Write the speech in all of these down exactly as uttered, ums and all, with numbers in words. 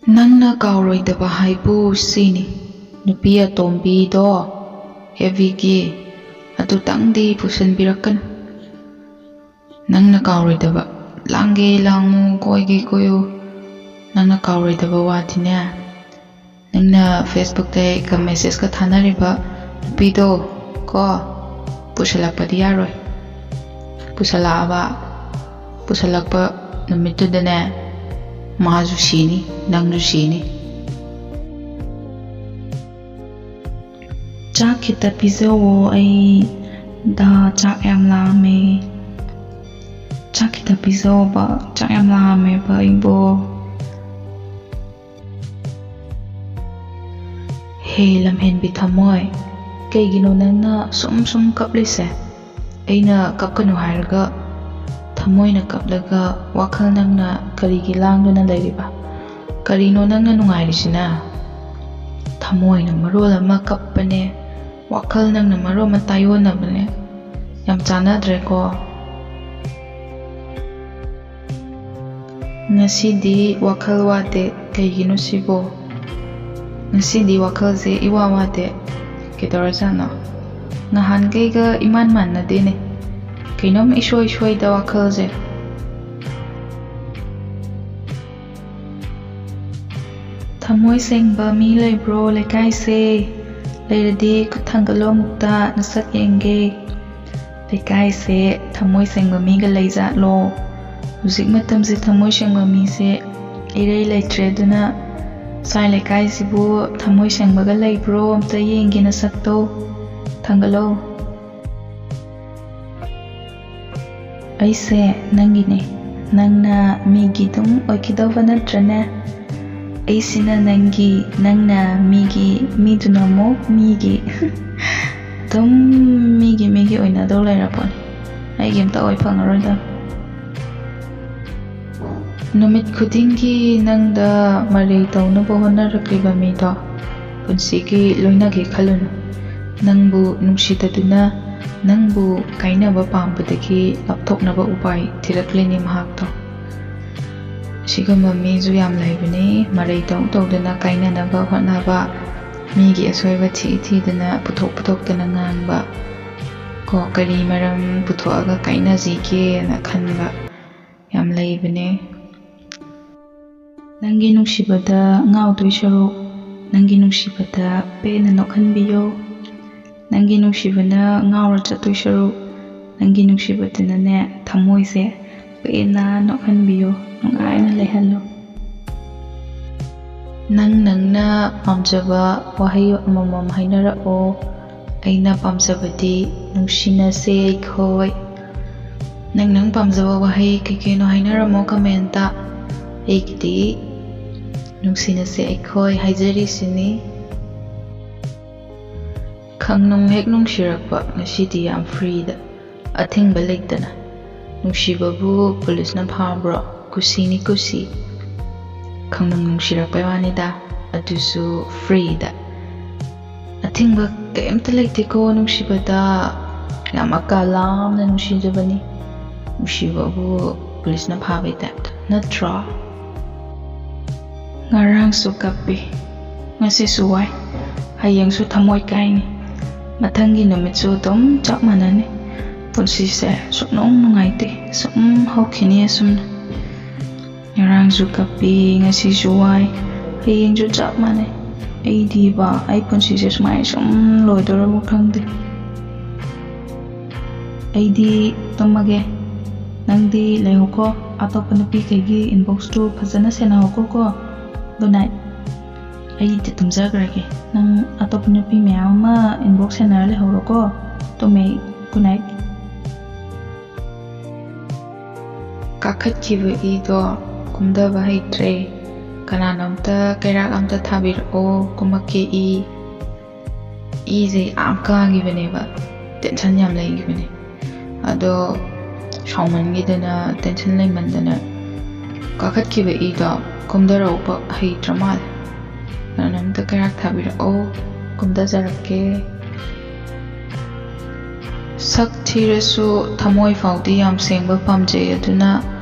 ꯅꯪꯅ ꯀꯥꯎꯔꯣꯏꯗꯕ ꯍꯥꯏꯕꯨ ꯁꯤꯅꯤ, ꯅꯨꯄꯤ ꯑꯇꯣꯝꯕꯤꯗꯣ ꯍꯦꯕꯤꯒꯤ ꯑꯗꯨꯇꯪꯗꯤ ꯄꯨꯁꯤꯟꯕꯤꯔꯛꯀꯅꯨ꯫ ꯅꯪꯅ ꯀꯥꯎꯔꯣꯏꯗꯕ, ꯂꯥꯡꯒꯦ ꯂꯥꯡꯉꯨ, ꯀꯣꯏꯒꯦ ꯀꯣꯏꯌꯨ, ꯅꯪꯅ ꯀꯥꯎꯔꯣꯏꯗꯕ ꯋꯥꯗꯤꯅꯦ, ꯅꯪꯅ ꯐꯦꯁꯕꯨꯛꯇ ꯑꯩꯒ ꯃꯦꯁꯦꯖꯀ ꯊꯥꯅꯔꯤꯕ ꯅꯨꯄꯤꯗꯣ ꯀꯣ, ꯄꯨꯁꯜꯂꯛꯄꯗꯤ ꯌꯥꯔꯣꯏ꯫ ꯄꯨꯁꯜꯂꯛꯑꯕ, ꯄꯨꯁꯜꯂꯛꯄ ꯅꯨꯃꯤꯠꯇꯨꯗꯅꯦ, ꯃꯥꯁꯨ ꯁꯤꯅꯤ, ꯅꯪꯁꯨ ꯁꯤꯅꯤ꯫ ꯆꯥꯛ ꯈꯤꯇ ꯄꯤꯖꯧꯋꯣ, ꯑꯩ ꯗꯥ ꯆꯥꯛ ꯌꯥꯝ ꯂꯥꯝꯃꯦ꯫ ꯆꯥꯛ ꯈꯤꯇ ꯄꯤꯖꯧꯕ, ꯆꯥꯛ ꯌꯥꯝ ꯂꯥꯝꯃꯦꯕ ꯑꯩꯕꯣ꯫ ꯍꯦ ꯂꯝꯍꯦꯟꯕꯤ ꯊꯃꯣꯏ, ꯀꯩꯒꯤꯅꯣ ꯅꯪꯅ ꯁꯨꯝ ꯁꯨꯝ ꯀꯞꯂꯤꯁꯦ? ꯑꯩꯅ ꯀꯞꯀꯅꯨ ꯍꯥꯏꯔꯒ ꯊꯃꯣꯏꯅ ꯀꯞꯂꯒ ꯋꯥꯈꯜ ꯅꯪꯅ ꯀꯔꯤꯒꯤ ꯂꯥꯡꯗꯨꯅ ꯂꯩꯔꯤꯕ? ꯀꯔꯤꯅꯣ ꯅꯪꯅ ꯅꯨꯡꯉꯥꯏꯔꯤꯁꯤꯅ? ꯊꯃꯣꯏꯅ ꯃꯔꯣꯜ ꯑꯃ ꯀꯞꯄꯅꯦ, ꯋꯥꯈꯜ ꯅꯪꯅ ꯃꯔꯣꯜ ꯑꯃ ꯇꯥꯏꯑꯣꯟꯅꯕꯅꯦ꯫ ꯌꯥꯝ ꯆꯥꯟꯅꯗ꯭ꯔꯦꯀꯣ꯫ ꯉꯁꯤꯗꯤ ꯋꯥꯈꯜ ꯋꯥꯗꯦ꯫ ꯀꯩꯒꯤꯅꯣ ꯁꯤꯕꯣ? ꯉꯁꯤꯗꯤ ꯋꯥꯈꯜꯁꯦ ꯏꯋꯥ ꯋꯥꯗꯦ꯫ ꯀꯩꯗꯧꯔꯖꯥꯠꯅꯣ? ꯅꯍꯥꯟꯈꯩꯒ ꯏꯃꯥꯟ ꯃꯥꯟꯅꯗꯦꯅꯦ꯫ ꯀꯩꯅꯣꯝ ꯏꯁꯣꯏ ꯁꯣꯏꯗ ꯋꯥꯈꯜꯁꯦ꯫ ꯊꯃꯣꯏ ꯁꯦꯡꯕ ꯃꯤ ꯂꯩꯕ꯭ꯔꯣ ꯂꯩꯀꯥꯏꯁꯦ? ꯂꯩꯔꯗꯤ ꯈꯨꯠ ꯊꯥꯡꯒꯠꯂꯣ ꯑꯃꯨꯛꯇ, ꯅꯁꯛ ꯌꯦꯡꯒꯦ꯫ ꯂꯩꯀꯥꯏꯁꯦ ꯊꯃꯣꯏ ꯁꯦꯡꯕ ꯃꯤꯒ ꯂꯩꯖꯥꯠꯂꯣ? ꯍꯧꯖꯤꯛ ꯃꯇꯝꯁꯦ ꯊꯃꯣꯏ ꯁꯦꯡꯕ ꯃꯤꯁꯦ ꯏꯔꯩ ꯂꯩꯇ꯭ꯔꯦ꯫ ꯑꯗꯨꯅ ꯁ꯭ꯋꯥꯏ ꯂꯩꯀꯥꯏꯁꯤꯕꯨ ꯊꯃꯣꯏ ꯁꯦꯡꯕꯒ ꯂꯩꯕ꯭ꯔꯣ? ꯑꯝꯇ ꯌꯦꯡꯒꯦ ꯅꯁꯛꯇꯣ꯫ ꯊꯥꯡꯒꯠꯂꯣ꯫ ꯑꯩꯁꯦ ꯅꯪꯒꯤꯅꯦ꯫ ꯅꯪꯅ ꯃꯤꯒꯤ ꯑꯗꯨꯝ ꯑꯣꯏꯈꯤꯗꯧꯕ ꯅꯠꯇ꯭ꯔꯅꯦ? ꯑꯩꯁꯤꯅ ꯅꯪꯒꯤ, ꯅꯪꯅ ꯃꯤꯒꯤ, ꯃꯤꯗꯨꯅ ꯑꯃꯨꯛ ꯃꯤꯒꯤ꯫ ꯑꯗꯨꯝ ꯃꯤꯒꯤ, ꯃꯤꯒꯤ ꯑꯣꯏꯅꯗꯧ ꯂꯩꯔꯄꯣꯠꯅꯤ꯫ ꯑꯩꯒꯤ ꯑꯝꯇ ꯑꯣꯏ ꯐꯪꯉꯔꯣꯏꯗ꯫ ꯅꯨꯃꯤꯠ ꯈꯨꯗꯤꯡꯒꯤ ꯅꯪꯗ ꯃꯔꯩ ꯇꯧꯅꯕ ꯍꯣꯠꯅꯔꯛꯂꯤꯕ ꯃꯤꯗꯣ ꯄꯨꯟꯁꯤꯒꯤ ꯂꯣꯏꯅꯒꯦ ꯈꯜꯂꯨꯅꯨ꯫ ꯅꯪꯕꯨ ꯅꯨꯡꯁꯤꯗꯗꯨꯅ ꯅꯪꯕꯨ ꯀꯥꯏꯅꯕ ꯄꯥꯝꯕꯗꯒꯤ ꯂꯥꯞꯊꯣꯛꯅꯕ ꯎꯄꯥꯏ ꯊꯤꯔꯛꯂꯤꯅꯤ ꯃꯍꯥꯛꯇꯣ꯫ ꯁꯤꯒꯨꯝꯕ ꯃꯤꯁꯨ ꯌꯥꯝ ꯂꯩꯕꯅꯤ, ꯃꯔꯩ ꯇꯧ ꯇꯧꯗꯅ ꯀꯥꯏꯅꯅꯕ ꯍꯣꯠꯅꯕ, ꯃꯤꯒꯤ ꯑꯁꯣꯏꯕ ꯊꯤ ꯊꯤꯗꯅ ꯄꯨꯊꯣꯛ ꯄꯨꯊꯣꯛꯇꯅ ꯉꯥꯡꯕ꯫ ꯀꯣ, ꯀꯔꯤ ꯃꯔꯝ ꯄꯨꯊꯣꯛꯑꯒ ꯀꯥꯏꯅꯁꯤꯒꯦꯅ ꯈꯟꯕ ꯌꯥꯝ ꯂꯩꯕꯅꯦ꯫ ꯅꯪꯒꯤ ꯅꯨꯡꯁꯤꯕꯗ ꯉꯥꯎꯗꯣꯏ ꯁꯔꯨꯛ, ꯅꯪꯒꯤ ꯅꯨꯡꯁꯤꯕꯗ ꯄꯦꯟꯅ ꯅꯣꯛꯍꯟꯕꯤꯌꯣ꯫ ꯅꯪꯒꯤ ꯅꯨꯡꯁꯤꯕꯅ ꯉꯥꯎꯔ ꯆꯠꯇꯣꯏ ꯁꯔꯨꯛ, ꯅꯪꯒꯤ ꯅꯨꯡꯁꯤꯕꯗꯨꯅꯅꯦ, ꯊꯃꯣꯏꯁꯦ ꯄꯦꯟꯅ ꯅꯣꯛꯍꯟꯕꯤꯌꯣ, ꯅꯨꯡꯉꯥꯏꯅ ꯂꯩꯍꯜꯂꯣ꯫ ꯅꯪ ꯅꯪꯅ ꯄꯥꯝꯖꯕ ꯋꯥꯍꯩ ꯑꯃꯃꯝ ꯍꯥꯏꯅꯔꯛꯑꯣ꯫ ꯑꯩꯅ ꯄꯥꯝꯖꯕꯗꯤ ꯅꯨꯡꯁꯤꯅꯁꯦ ꯑꯩꯈꯣꯏ꯫ ꯅꯪ ꯅꯪ ꯄꯥꯝꯖꯕ ꯋꯥꯍꯩ ꯀꯩ ꯀꯩꯅꯣ ꯍꯥꯏꯅꯔꯝꯃꯣ comment-ꯇ꯫ ꯑꯩꯒꯤꯗꯤ ꯅꯨꯡꯁꯤꯅꯁꯦ ꯑꯩꯈꯣꯏ ꯍꯥꯏꯖꯔꯤꯁꯤꯅꯤ꯫ ꯈꯪꯅꯨꯡ ꯍꯦꯛ ꯅꯨꯡꯁꯤꯔꯛꯄ, ꯉꯁꯤꯗꯤ ꯌꯥꯝ free-ꯗ, ꯑꯊꯤꯡꯕ ꯂꯩꯇꯅ꯫ ꯅꯨꯡꯁꯤꯕꯕꯨ police-ꯅ ꯐꯥꯕ꯭ꯔꯣ? ꯀꯨꯁꯤꯅꯤ ꯀꯨꯁꯤ꯫ ꯈꯪꯅꯨꯡ ꯅꯨꯡꯁꯤꯔꯛꯄꯩ ꯋꯥꯅꯤꯗ, ꯑꯗꯨꯁꯨ free-ꯗ꯫ ꯑꯊꯤꯡꯕ ꯀꯩꯝꯇ ꯂꯩꯇꯦꯀꯣ ꯅꯨꯡꯁꯤꯕꯗ, ꯌꯥꯝ ꯑꯀꯥ ꯂꯥꯝꯅ ꯅꯨꯡꯁꯤꯖꯕꯅꯤ꯫ ꯅꯨꯡꯁꯤꯕꯕꯨ police-ꯅ ꯐꯥꯕꯩ type-ꯇ, ꯅꯠꯇ꯭ꯔꯣ? ꯉꯔꯥꯡꯁꯨ ꯀꯞꯄꯤ, ꯉꯁꯤꯁꯨ ꯋꯥꯏ, ꯍꯌꯦꯡꯁꯨ ꯊꯃꯣꯏ ꯀꯥꯏꯅꯤ, ꯃꯊꯪꯒꯤ ꯅꯨꯃꯤꯠꯁꯨ ꯑꯗꯨꯝ ꯆꯞ ꯃꯥꯟꯅꯅꯤ꯫ ꯄꯨꯟꯁꯤꯁꯦ ꯁꯨꯛꯅꯨꯡ ꯅꯨꯡꯉꯥꯏꯇꯦ, ꯁꯨꯝ ꯍꯧꯈꯤꯅꯤ ꯑꯁꯨꯝꯅ꯫ ꯉꯔꯥꯡꯁꯨ ꯀꯞꯄꯤ, ꯉꯁꯤꯁꯨ ꯋꯥꯏ, ꯍꯌꯦꯡꯁꯨ ꯆꯞ ꯃꯥꯟꯅꯩ꯫ ꯑꯩꯗꯤꯕ, ꯑꯩ ꯄꯨꯟꯁꯤꯁꯦ ꯁꯨꯃꯥꯏꯅ ꯁꯨꯝ ꯂꯣꯏꯗꯣꯔꯕ ꯈꯪꯗꯦ꯫ ꯑꯩꯗꯤ ꯇꯨꯝꯃꯒꯦ, ꯅꯪꯗꯤ ꯂꯩꯍꯧꯀꯣ, ꯑꯇꯣꯞꯄ ꯅꯨꯄꯤꯈꯩꯒꯤ inbox-ꯇꯨ ꯐꯖꯅ ꯁꯦꯟꯅꯍꯧꯀꯣ ꯀꯣ꯫ Good night꯫ ꯑꯩꯗꯤ ꯇꯨꯝꯖꯈ꯭ꯔꯒꯦ, ꯅꯪ ꯑꯇꯣꯞꯄ ꯅꯨꯄꯤ ꯃꯌꯥꯝ ꯑꯃ inbox ꯁꯦꯟꯅꯔ ꯂꯩꯍꯧꯔꯣꯀꯣ꯫ ꯇꯨꯝꯃꯦ ꯑꯩ꯫ Good night꯫ ꯀꯥꯈꯠꯈꯤꯕ ꯏꯗꯣ ꯀꯨꯝꯗꯕ ꯍꯩꯇ꯭ꯔꯦ꯫ ꯀꯅꯥꯅꯣꯝꯇ ꯀꯩꯔꯥꯛ ꯑꯝꯇ ꯊꯥꯕꯤꯔꯛꯑꯣ, ꯀꯨꯝꯃꯛꯀꯦ ꯏ꯫ ꯏꯁꯦ ꯌꯥꯝ ꯀꯥꯈꯤꯕꯅꯦꯕ, tension ꯌꯥꯝ ꯂꯩꯈꯤꯕꯅꯦ꯫ ꯑꯗꯣ ꯁꯥꯎꯃꯟꯈꯤꯗꯅ, tension ꯂꯩꯃꯟꯗꯅ ꯀꯥꯈꯠꯈꯤꯕ ꯏꯗꯣ ꯀꯨꯝꯊꯔꯛꯄ ꯍꯩꯇ꯭ꯔ ꯃꯥꯜꯂꯦ꯫ ꯀꯅꯥꯅꯣꯝꯇ ꯀꯩꯔꯥꯛ ꯊꯥꯕꯤꯔꯛꯑꯣ, ꯀꯨꯝꯊꯖꯔꯛꯀꯦ꯫ ꯁꯛ ꯊꯤꯔꯁꯨ ꯊꯃꯣꯏ ꯐꯥꯎꯗꯤ ꯌꯥꯝ ꯁꯦꯡꯕ ꯄꯥꯝꯖꯩ, ꯑꯗꯨꯅ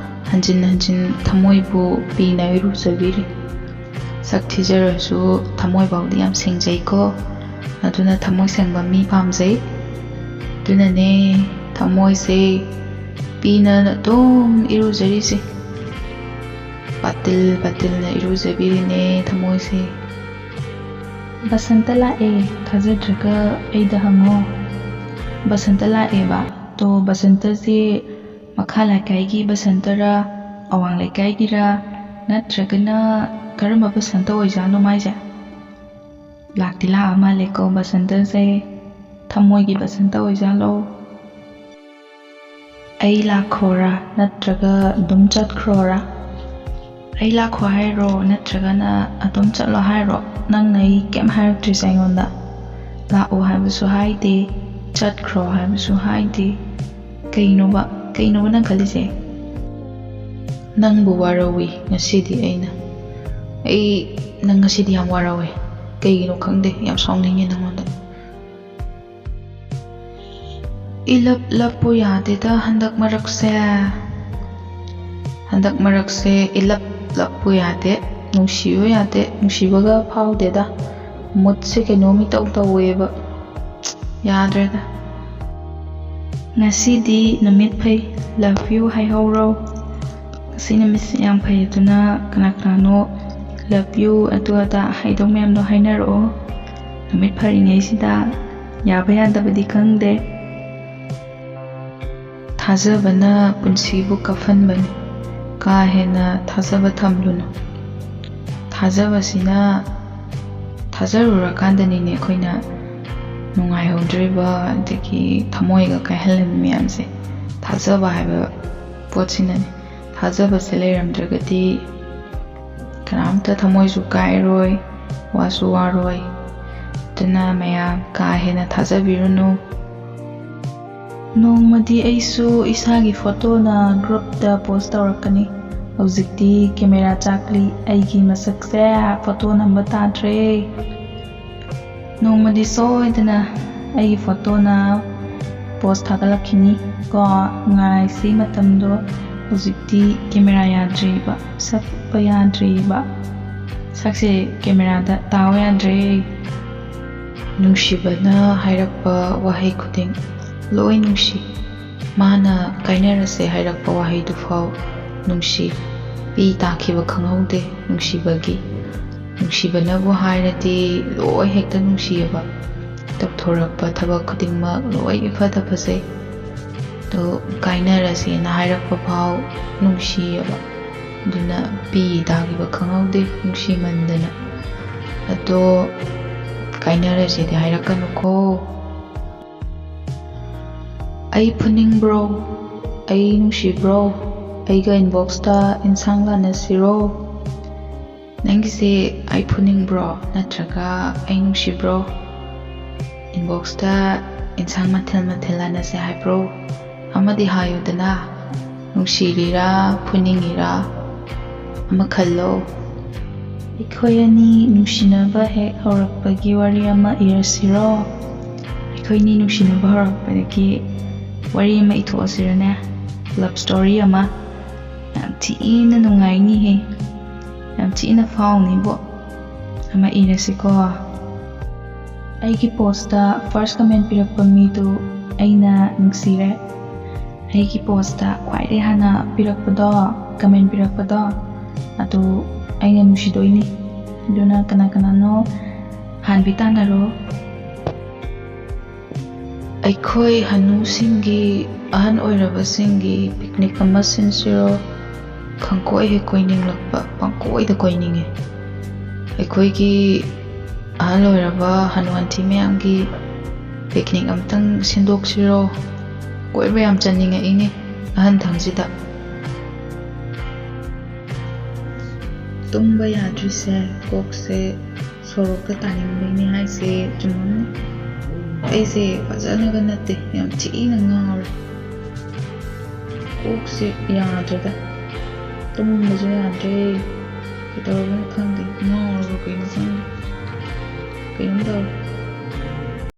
ꯍꯟꯖꯤꯟ ꯍꯟꯖꯤꯟ ꯊꯃꯣꯏꯕꯨ ꯄꯤꯅ ꯏꯔꯨꯖꯕꯤꯔꯤ꯫ ꯁꯛ ꯊꯤꯖꯔꯁꯨ ꯊꯃꯣꯏꯐꯥꯎꯗꯤ ꯌꯥꯝ ꯁꯦꯡꯖꯩꯀꯣ꯫ ꯑꯗꯨꯅ ꯊꯃꯣꯏ ꯁꯦꯡꯕ ꯃꯤ ꯄꯥꯝꯖꯩ꯫ ꯑꯗꯨꯅꯅꯦ ꯊꯃꯣꯏꯁꯦ ꯄꯤꯅ ꯑꯗꯨꯝ ꯏꯔꯨꯖꯔꯤꯁꯦ꯫ ꯄꯥꯇꯤꯜ ꯄꯥꯇꯤꯜꯅ ꯏꯔꯨꯖꯕꯤꯔꯤꯅꯦ ꯊꯃꯣꯏꯁꯦ꯫ ꯕꯁꯟꯇ ꯂꯥꯛꯑꯦ, ꯊꯥꯖꯗ꯭ꯔꯒ ꯑꯩꯗ ꯍꯪꯉꯣ꯫ ꯕꯁꯟꯇ ꯂꯥꯛꯑꯦꯕ꯫ ꯇꯣ, ꯕꯁꯟꯇꯁꯦ ꯃꯈꯥ ꯂꯩꯀꯥꯏꯒꯤ ꯕꯁꯟꯇꯔꯥ, ꯑꯋꯥꯡ ꯂꯩꯀꯥꯏꯒꯤꯔꯥ, ꯅꯠꯇ꯭ꯔꯒꯅ ꯀꯔꯝꯕ ꯕꯁꯟꯇ ꯑꯣꯏꯖꯥꯠꯅꯣ ꯃꯥꯏꯁꯦ? ꯂꯥꯛꯇꯤ ꯂꯥꯛꯑ ꯃꯥꯜꯂꯦꯀꯣ ꯕꯁꯟꯇꯁꯦ꯫ ꯊꯃꯣꯏꯒꯤ ꯕꯁꯟꯇ ꯑꯣꯏꯖꯥꯠꯂꯣ? ꯑꯩ ꯂꯥꯛꯈꯣꯔꯥ ꯅꯠꯇ꯭ꯔꯒ ꯑꯗꯨꯝ ꯆꯠꯈ꯭ꯔꯣꯔꯥ? ꯑꯩ ꯂꯥꯛꯈꯣ ꯍꯥꯏꯔꯣ ꯅꯠꯇ꯭ꯔꯒꯅ ꯑꯗꯨꯝ ꯆꯠꯂꯣ ꯍꯥꯏꯔꯣ? ꯅꯪꯅ ꯑꯩ ꯀꯩꯝ ꯍꯥꯏꯔꯛꯇ꯭ꯔꯤꯁꯦ ꯑꯩꯉꯣꯟꯗ꯫ ꯂꯥꯛꯑꯣ ꯍꯥꯏꯕꯁꯨ ꯍꯥꯏꯗꯦ, ꯆꯠꯈ꯭ꯔꯣ ꯍꯥꯏꯕꯁꯨ ꯍꯥꯏꯗꯦ꯫ ꯀꯩꯅꯣꯕ, ꯀꯩꯅꯣꯕ ꯅꯪ ꯈꯜꯂꯤꯁꯦ? ꯅꯪꯕꯨ ꯋꯥꯔꯧꯏ ꯉꯁꯤꯗꯤ ꯑꯩꯅ꯫ ꯑꯩ ꯅꯪ ꯉꯁꯤꯗꯤ ꯌꯥꯝ ꯋꯥꯔꯧꯏ꯫ ꯀꯩꯒꯤꯅꯣ ꯈꯪꯗꯦ, ꯌꯥꯝ ꯁꯥꯎꯅꯤꯡꯉꯦ ꯅꯪꯉꯣꯟꯗ꯫ ꯏꯂꯞ ꯂꯞꯄꯨ ꯌꯥꯗꯦꯗ ꯍꯟꯗꯛ ꯃꯔꯛꯁꯦ꯫ ꯍꯟꯗꯛ ꯃꯔꯛꯁꯦ ꯏꯂꯞ ꯂꯞꯄꯨ ꯌꯥꯗꯦ, ꯅꯨꯡꯁꯤꯕ ꯌꯥꯗꯦ, ꯅꯨꯡꯁꯤꯕꯒ ꯐꯥꯎꯗꯦꯗ꯫ ꯃꯨꯠꯁꯦ ꯀꯩꯅꯣꯝ ꯏꯇꯧ ꯇꯧꯋꯦꯕ꯫ ꯌꯥꯗ꯭ꯔꯦꯗ꯫ ꯉꯁꯤꯗꯤ ꯅꯨꯃꯤꯠ ꯐꯩ, love you ꯍꯥꯏꯍꯧꯔꯣ꯫ ꯉꯁꯤ ꯅꯨꯃꯤꯠꯁꯦ ꯌꯥꯝ ꯐꯩ, ꯑꯗꯨꯅ ꯀꯅꯥ ꯀꯅꯥꯅꯣ love you ꯑꯗꯨ ꯑꯗꯥ ꯍꯥꯏꯗꯧ ꯃꯌꯥꯝꯗꯣ ꯍꯥꯏꯅꯔꯛꯑꯣ꯫ ꯅꯨꯃꯤꯠ ꯐꯔꯤꯉꯩꯁꯤꯗ ꯌꯥꯕ ꯌꯥꯗꯕꯗꯤ ꯈꯪꯗꯦ꯫ ꯊꯥꯖꯕꯅ ꯄꯨꯟꯁꯤꯕꯨ ꯀꯐꯟꯕꯅꯤ꯫ ꯀꯥ ꯍꯦꯟꯅ ꯊꯥꯖꯕ ꯊꯝꯂꯨꯅꯨ꯫ ꯊꯥꯖꯕꯁꯤꯅ, ꯊꯥꯖꯔꯨꯔꯀꯥꯟꯗꯅꯤꯅꯦ ꯑꯩꯈꯣꯏꯅ ꯅꯨꯡꯉꯥꯏꯍꯧꯗ꯭ꯔꯤꯕ, ꯑꯗꯒꯤ ꯊꯃꯣꯏꯒ ꯀꯥꯏꯍꯜꯂꯤꯕ ꯃꯌꯥꯝꯁꯦ꯫ ꯊꯥꯖꯕ ꯍꯥꯏꯕ ꯄꯣꯠꯁꯤꯅꯅꯦ꯫ ꯊꯥꯖꯕꯁꯦ ꯂꯩꯔꯝꯗ꯭ꯔꯒꯗꯤ ꯀꯅꯥꯝꯇ ꯊꯃꯣꯏꯁꯨ ꯀꯥꯏꯔꯣꯏ, ꯋꯥꯁꯨ ꯋꯥꯔꯣꯏ꯫ ꯑꯗꯨꯅ ꯃꯌꯥꯝ ꯀꯥ ꯍꯦꯟꯅ ꯊꯥꯖꯕꯤꯔꯨꯅꯨ꯫ ꯅꯣꯡꯃꯗꯤ ꯑꯩꯁꯨ ꯏꯁꯥꯒꯤ ꯐꯣꯇꯣꯅ groupꯇ post ꯇꯧꯔꯛꯀꯅꯤ꯫ ꯍꯧꯖꯤꯛꯇꯤ camera ꯆꯥꯛꯂꯤ, ꯑꯩꯒꯤ ꯃꯁꯛꯁꯦ ꯐꯣꯇꯣ ꯅꯝꯕ ꯇꯥꯗ꯭ꯔꯦ꯫ ꯅꯣꯡꯃꯗꯤ ꯁꯣꯏꯗꯅ ꯑꯩꯒꯤ ꯐꯣꯇꯣꯅ post ꯊꯥꯒꯠꯂꯛꯈꯤꯅꯤ ꯀꯣ꯫ ꯉꯥꯏꯁꯤ ꯃꯇꯝꯗꯣ꯫ ꯍꯧꯖꯤꯛꯇꯤ ꯀꯦꯃꯦꯔꯥ ꯌꯥꯗ꯭ꯔꯦꯕ, ꯁꯛꯄ ꯌꯥꯗ꯭ꯔꯦꯕ, ꯁꯛꯁꯦ ꯀꯦꯃꯦꯔꯥꯗ ꯇꯥꯎ ꯌꯥꯗ꯭ꯔꯦ꯫ ꯅꯨꯡꯁꯤꯕꯅ ꯍꯥꯏꯔꯛꯄ ꯋꯥꯍꯩ ꯈꯨꯗꯤꯡ ꯂꯣꯏ ꯅꯨꯡꯁꯤ꯫ ꯃꯥꯅ ꯀꯥꯏꯅꯔꯁꯦ ꯍꯥꯏꯔꯛꯄ ꯋꯥꯍꯩꯗꯨꯐꯥꯎ ꯅꯨꯡꯁꯤ꯫ ꯄꯤ ꯇꯥꯈꯤꯕ ꯈꯪꯍꯧꯗꯦ ꯅꯨꯡꯁꯤꯕꯒꯤ꯫ ꯅꯨꯡꯁꯤꯕꯅꯕꯨ ꯍꯥꯏꯔꯗꯤ ꯂꯣꯏ ꯍꯦꯛꯇ ꯅꯨꯡꯁꯤꯌꯦꯕ꯫ ꯇꯧꯊꯣꯔꯛꯄ ꯊꯕꯛ ꯈꯨꯗꯤꯡꯃꯛ ꯂꯣꯏ ꯏꯐꯗ ꯐꯖꯩ꯫ ꯑꯗꯣ ꯀꯥꯏꯅꯔꯁꯦꯅ ꯍꯥꯏꯔꯛꯄ ꯐꯥꯎ ꯅꯨꯡꯁꯤꯌꯦꯕ꯫ ꯑꯗꯨꯅ ꯄꯤ ꯇꯥꯈꯤꯕ ꯈꯪꯍꯧꯗꯦ ꯅꯨꯡꯁꯤꯃꯟꯗꯅ꯫ ꯑꯗꯣ ꯀꯥꯏꯅꯔꯁꯦꯗꯤ ꯍꯥꯏꯔꯛꯀꯅꯨꯀꯣ꯫ ꯑꯩ ꯐꯨꯅꯤꯡꯕ꯭ꯔꯣ? ꯑꯩ ꯅꯨꯡꯁꯤꯕ꯭ꯔꯣ? ꯑꯩꯒ ꯏꯟꯕꯣꯛꯁꯇ ꯏꯟꯁꯥꯡ ꯂꯥꯟꯅꯁꯤꯔꯣ? ꯅꯪꯒꯤꯁꯦ ꯑꯩ ꯐꯨꯅꯤꯡꯕ꯭ꯔꯣ ꯅꯠꯇ꯭ꯔꯒ ꯑꯩ ꯅꯨꯡꯁꯤꯕ꯭ꯔꯣ? ꯏꯟꯕꯣꯛꯁꯇ ꯏꯟꯁꯥꯡ ꯃꯊꯦꯜ ꯃꯊꯦꯜ ꯂꯥꯟꯅꯁꯦ ꯍꯥꯏꯕ꯭ꯔꯣ? ꯑꯃꯗꯤ ꯍꯥꯏꯌꯨꯗꯅ, ꯅꯨꯡꯁꯤꯔꯤꯔꯥ ꯐꯨꯅꯤꯡꯉꯤꯔꯥ ꯑꯃ ꯈꯜꯂꯣ꯫ ꯑꯩꯈꯣꯏ ꯑꯅꯤ ꯅꯨꯡꯁꯤꯅꯕ ꯍꯦꯛ ꯍꯧꯔꯛꯄꯒꯤ ꯋꯥꯔꯤ ꯑꯃ ꯏꯔꯁꯤꯔꯣ? ꯑꯩꯈꯣꯏꯅꯤ ꯅꯨꯡꯁꯤꯅꯕ ꯍꯧꯔꯛꯄꯗꯒꯤ ꯋꯥꯔꯤ ꯑꯃ ꯏꯊꯣꯛꯑꯁꯤꯔꯅꯦ? ꯂꯞ ꯁ꯭ꯇꯣꯔꯤ ꯑꯃ꯫ ꯌꯥꯝ ꯊꯤꯅ ꯅꯨꯡꯉꯥꯏꯅꯤꯍꯦ, ꯌꯥꯝ ꯊꯤꯅ ꯐꯥꯎꯅꯤꯕꯣ꯫ ꯑꯃ ꯏꯔꯁꯤꯀꯣ꯫ ꯑꯩꯒꯤ ꯄꯣꯁꯇ ꯐꯥꯔꯁ ꯀꯃꯦꯟ ꯄꯤꯔꯛꯄ ꯃꯤꯗꯨ ꯑꯩꯅ ꯅꯨꯡꯁꯤꯔꯦ꯫ ꯑꯩꯒꯤ ꯄꯣꯁꯇ ꯈ꯭ꯋꯥꯏꯗꯒꯤ ꯍꯥꯟꯅ ꯄꯤꯔꯛꯄꯗꯣ, ꯀꯃꯦꯟ ꯄꯤꯔꯛꯄꯗꯣ, ꯑꯗꯨ ꯑꯩꯅ ꯅꯨꯡꯁꯤꯗꯣꯏꯅꯤ꯫ ꯑꯗꯨꯅ ꯀꯅꯥ ꯀꯅꯥꯅꯣ ꯍꯥꯟꯕꯤ ꯇꯥꯟꯅꯔꯣ꯫ ꯑꯩꯈꯣꯏ ꯍꯅꯨꯁꯤꯡꯒꯤ, ꯑꯍꯟ ꯑꯣꯏꯔꯕꯁꯤꯡꯒꯤ ꯄꯤꯛꯅꯤꯛ ꯑꯃ ꯁꯤꯟꯁꯤꯔꯣ? ꯈꯪꯀꯣꯏ ꯍꯦꯛ ꯀꯣꯏꯅꯤꯡꯂꯛꯄ, ꯄꯪꯀꯣꯏꯗ ꯀꯣꯏꯅꯤꯡꯉꯦ꯫ ꯑꯩꯈꯣꯏꯒꯤ ꯑꯍꯜ ꯑꯣꯏꯔꯕ ꯍꯅꯨ ꯍꯟꯊꯤ ꯃꯌꯥꯝꯒꯤ ꯄꯤꯛꯅꯤꯛ ꯑꯝꯇꯪ ꯁꯤꯟꯗꯣꯛꯁꯤꯔꯣ? ꯀꯣꯏꯕ ꯌꯥꯝ ꯆꯠꯅꯤꯡꯉꯛꯏꯅꯦ ꯑꯍꯟ ꯊꯪꯁꯤꯗ꯫ ꯇꯨꯝꯕ ꯌꯥꯗ꯭ꯔꯤꯁꯦ ꯀꯣꯛꯁꯦ ꯁꯣꯔꯣꯛꯇ ꯇꯥꯅꯤꯡꯕꯩꯅꯦ ꯍꯥꯏꯁꯦ ꯆꯨꯝꯃꯝꯅꯤ꯫ ꯑꯩꯁꯦ ꯐꯖꯅꯒ ꯅꯠꯇꯦ, ꯌꯥꯝ ꯊꯤꯅ ꯉꯥꯎꯔꯦ꯫ ꯀꯣꯛꯁꯦ ꯌꯥꯗ꯭ꯔꯦꯗ, ꯇꯨꯝꯕꯁꯨ ꯌꯥꯗ꯭ꯔꯦ꯫ ꯀꯩꯗꯧꯔꯕꯅꯣ ꯈꯪꯗꯦ, ꯉꯥꯎꯔꯕ ꯀꯩꯅꯣ ꯈꯪꯗꯦ꯫ ꯀꯩꯅꯣꯝ ꯇꯧꯔꯦ꯫